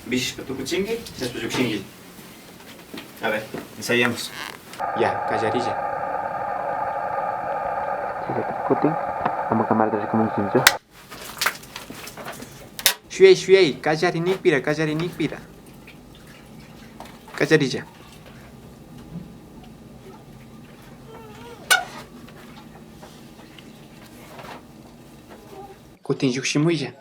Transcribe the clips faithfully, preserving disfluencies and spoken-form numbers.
Vishishpa tukuchinki, shinashpa llukshinki. A ver, ensayemos. Ya, kallarilla. Kutin, ama kamarata rikumunkichu. Shuyay, shuyay, kallari nikpira, kallari nikpira. Kallarilla. Kutin llukshimuylla.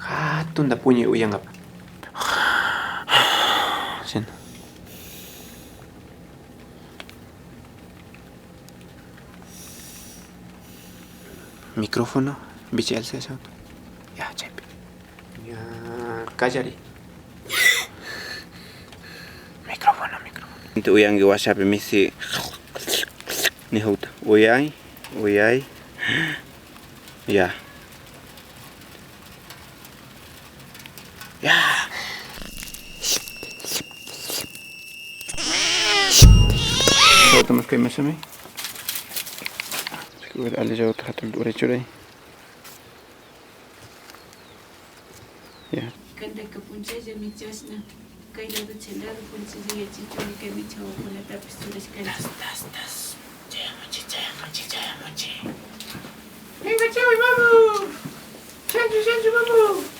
Hatunta puñuy uyankapa. Shina. Micrófono, bichi alza esa. Ya, chaypi. Ya, kallari. Micrófono, micrófono. Inti uyanki washapi misi. Nihuta. Uyay, uyay. Ya. Ya. Shawta mas kaymashami. Allillawta hatun uray churay. Ya. Kantaka punchayllami chashna. Kay lado chay lado punchaylla yachinchikmi kay micha wawakunatapish churashkanchik. Tas, tas, tas. Chayamunchik, chayamunchik, chayamunchik. Venga, chawi, vamos. Shanchu, shanchu, vamos.